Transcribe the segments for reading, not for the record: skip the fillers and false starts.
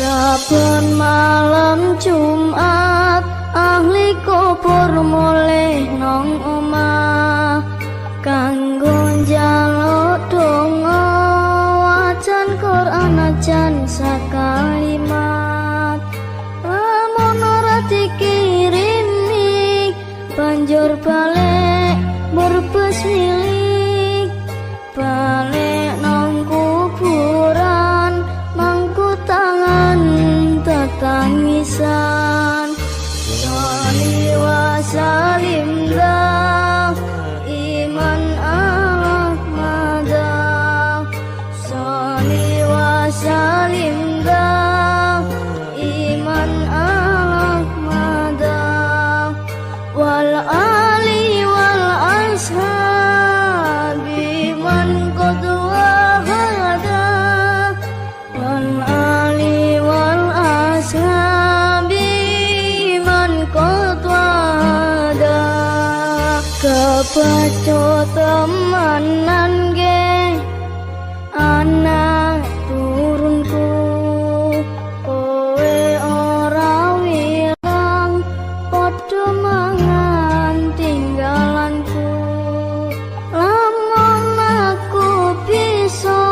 Saben malam Jumat ahli kubur mulih nang omah kanggo njaluk donga wacan Quran ajan sakalimat. Lamun ora dikirimi banjur balik brebes milik, balik nang kuburan mangku tangan tetangisan. Sholli wa salim iman Ahmad, sholli wa salim iman Ahmad, wal ali wal ashabi man qad wahada, wal ali wal ashabi man qad wahada. Kebacut temanan ge anak turunku, kowe ora wirang padha mangan tinggalanku. Lamun aku bisa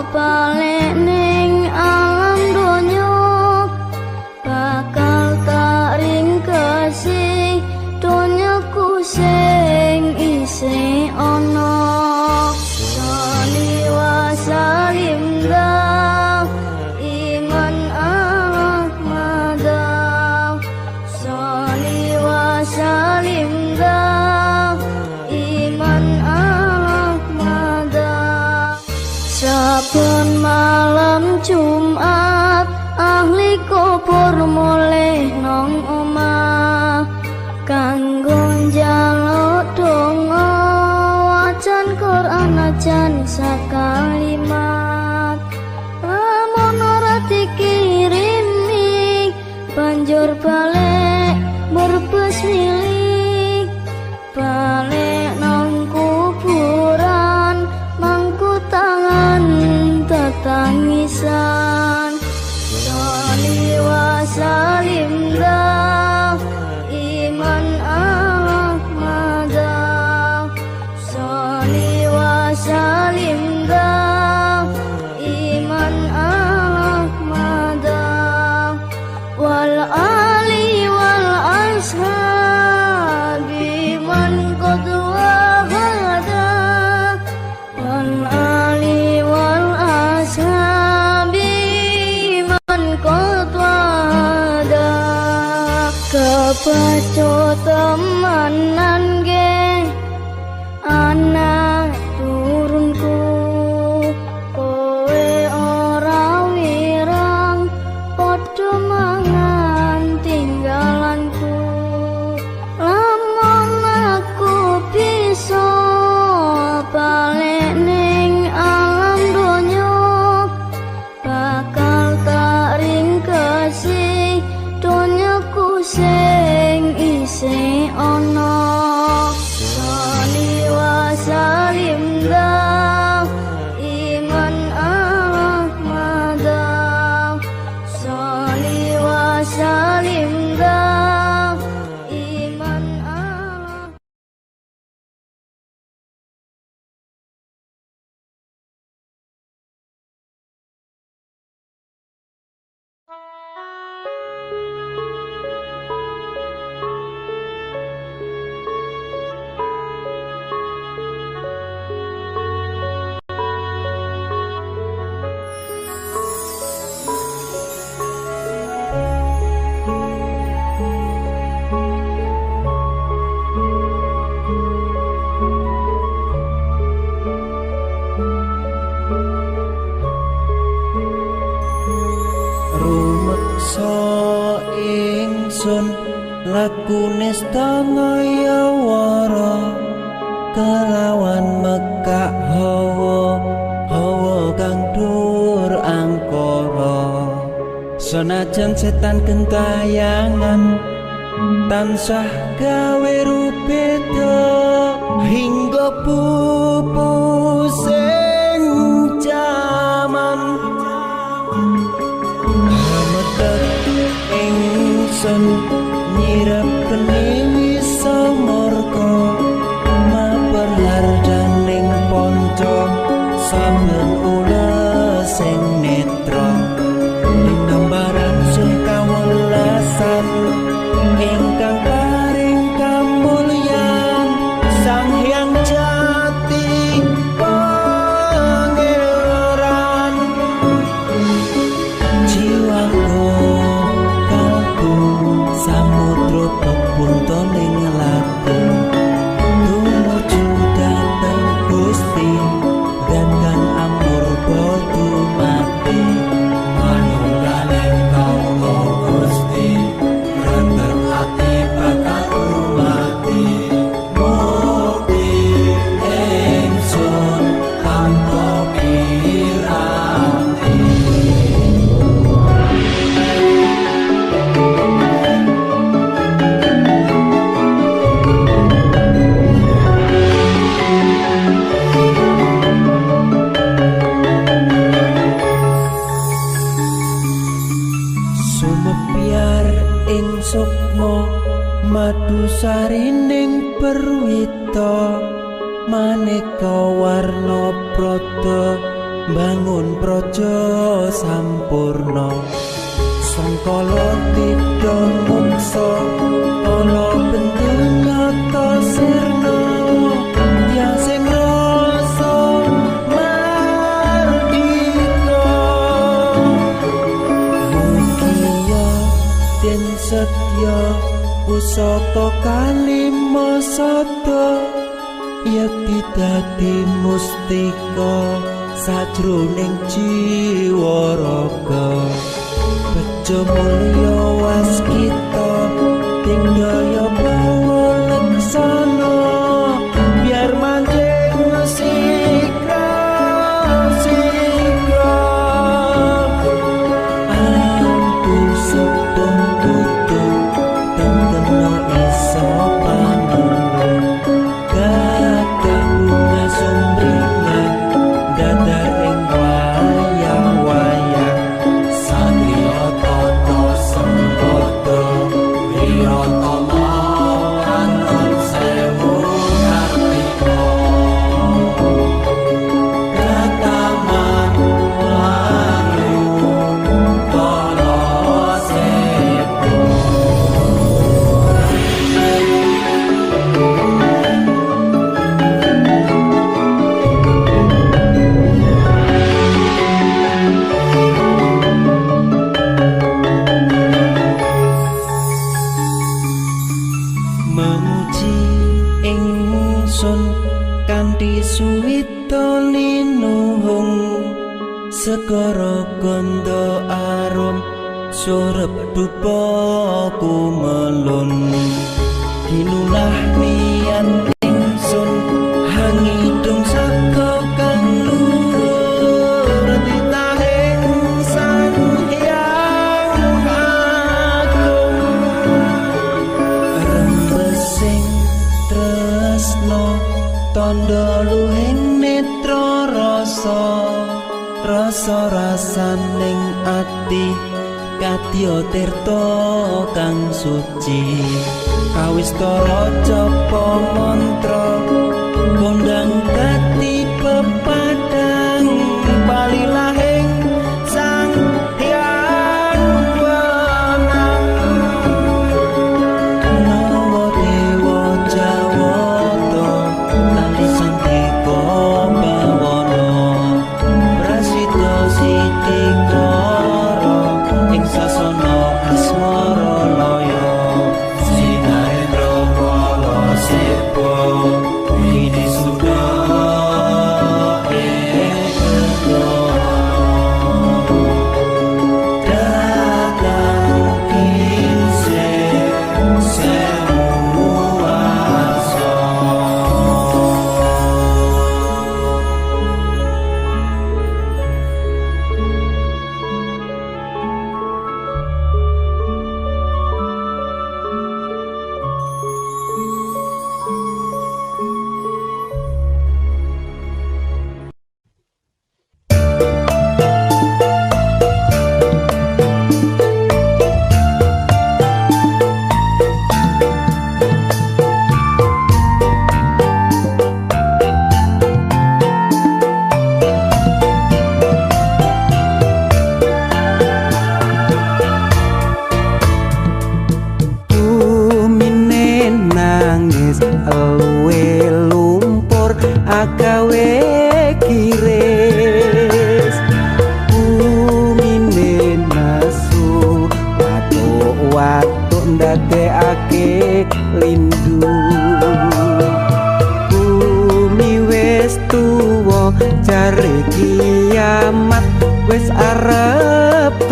balik ning alam donya bakal tak ringkesi donyaku sing isih ana. Sholli wa salim iman Ahmad, sholli wa salim iman Ahmad. Saben malam Jumat ahli kubur mulih nang omah kanggo njaluk donga wacan Quran ajan sakalimat. Lamun ora dikirimi banjur balik brebes milik, balik nang kuburan mangku tangan tetangisan. Sholli wa salim iman Ahmad, sholli wa salim iman Ahmad, wal ali wal ashabi man qad wahada, wal ali wal ashabi man qad wahada. Kebacut temanan ge anak turunku, kowe ora wirang padha mangan tinggalanku. Lamun aku bisa balik ning alam donya bakal tak ringkesi donyaku sing isih ana. Sholli wa salim iman Ahmad, sholli wa salim iman Ahmad. Rumeksa ingsun lakune stanaya wara kelawan mekak hawa hawa kang dhuwur angkara. Senajan setan gentayangan tansah gawe rubeda hingga pupusing jaman. ingsun nyirep geni wisa murka maperhardaning panca saben ulesing netra linambaran sun kawelasan ingkang paring kamulyan Sang Hyang Jati Pangeran. Jiwaku kalbu samudra pepuntoning laku tumuju dhateng Gusti dan kang amurba dumati. Manunggaling kawula Gusti, rendheng ati bakal dumati. Mukti ingsun tanpa piranti. Sumepyar ing sukma madu sarining perwita maneka warna prada bangun praja sampurna. Sangkala tidha muksa kala bendu nyata sirna tiyang sing rasa mardika. Mugia den setya pusaka kalima sada yekti dadi mustika sajroning jiwa raga. Bejo mulya waskita tinggaya bawa leksana biar manjing sikra sikra. Ampun sepung tutup tentena iso panulung gagah bunga sumringah dadar ing wayah-wayah. Satria tata sempada wiratama katon sewu kartika. Kataman wahyu kala sepo. Memuji ingsun kanthi suwita linuhung segara gandha arum surep dupa kumelun. Ginulah niat ingsun hangidung saka kang luhur titahing Sang Hyang Agung. Rembesing tresna tandha luhing netra rasa rasa rasaning ati kadya tirta kang suci. Kawistara japa mantra kondang gati pepadang palilahing Sang Hyang Wenang. Nawa dewa Jawata kali sandika bawana prasida sitikara ing sasana asmara laya. Sinarendra kala sepo winisuda ing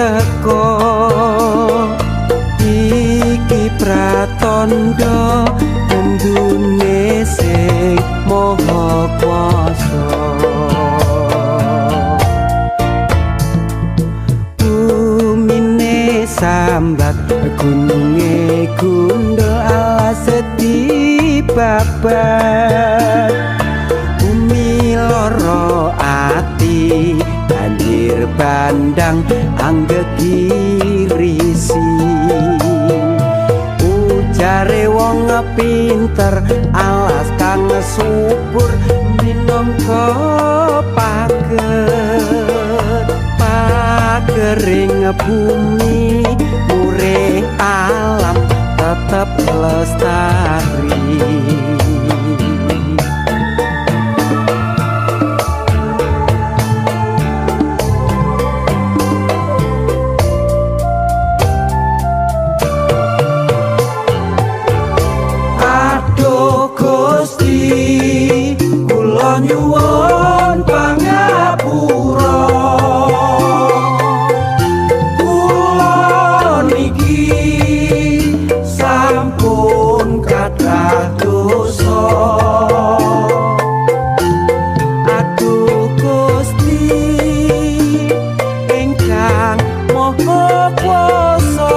mreka. Iki pratandha kendune sing maha kuwasa. Bumine sambat gununge gundul alas dibabat. Bumi loro ati banjir bandang anggegirisi. Ujare wong pinter alas kang subur minangka pager. Pagering bumi murih alam tetep lestari. Aduh Gusti, kula nyuwun pangapura. Kula niki sampun kathah dosa. Aduh Gusti ingkang maha kuwasa,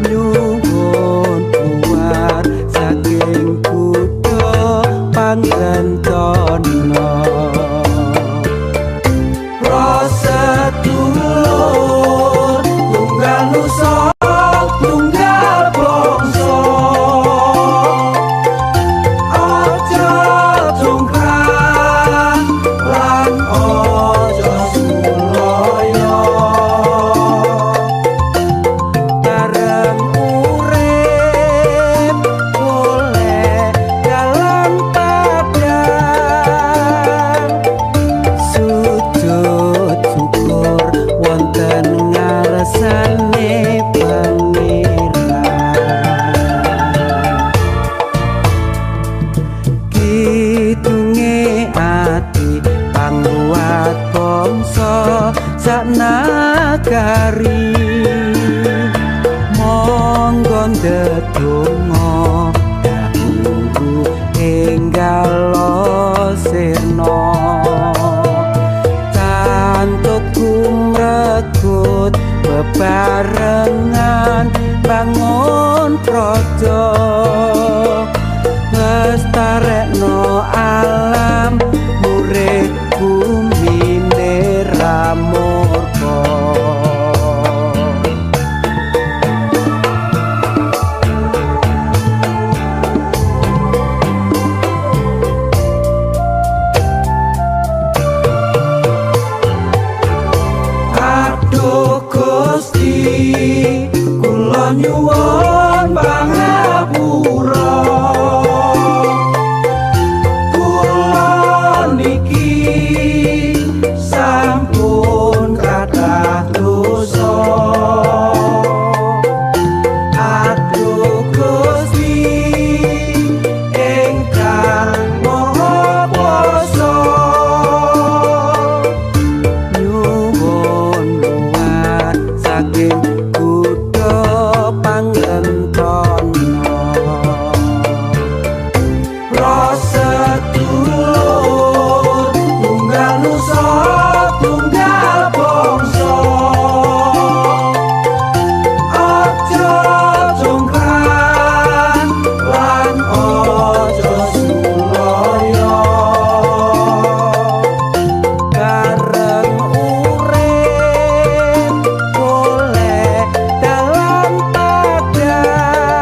nyuwun kuwat saking kutha pangrentana. Prasetulur tunggal nusa tunggal bangsa, aja congkrak lan aja sulaya. Bareng urip golek dalan padang, sujud syukur wonten ngarsane Pangeran. Kidunge ati pangkuwat bangsa saknagari. Monggo ndedonga dahulu enggal sirna. Cantut kumregut bebarengan bangun praja, lestarekno alam murih bumine ra murka. Aduh Gusti, kula nyuwun pangapura. Kula niki sampun kathah dosa. Aduh Gusti ingkang maha kuwasa, nyuwun luwat saking kutha pangrentana. Prasetulur tunggal nusa tunggal bangsa, aja congkrak lan aja sulaya. Bareng urip golek dalan padang,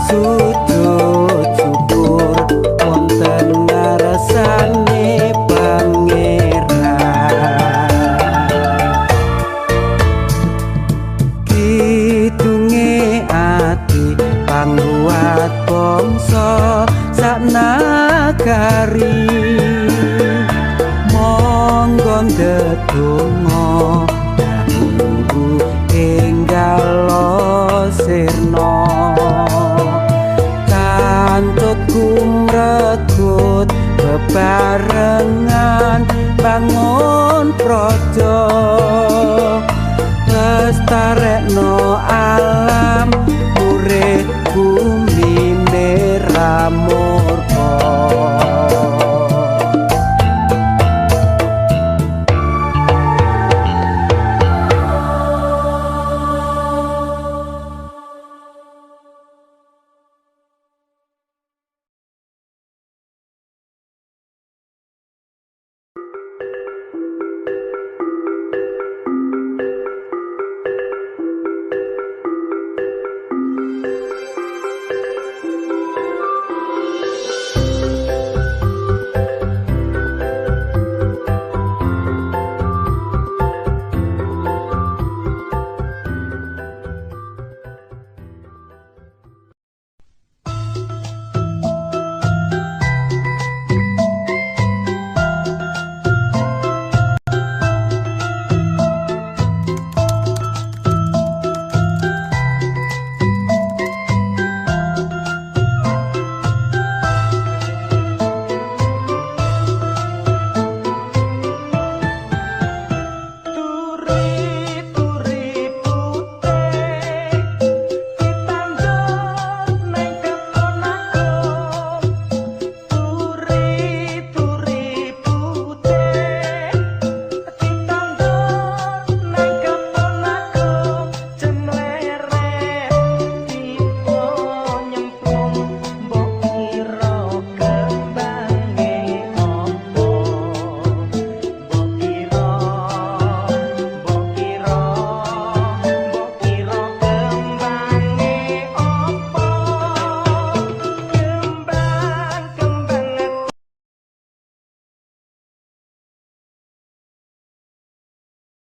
sujud syukur wonten ngarsane Pangeran. Kidunge ati pangkuwat bangsa saknagari. Monggo ndedonga dahulu enggal sirna. Cantut kumregut bebarengan bangun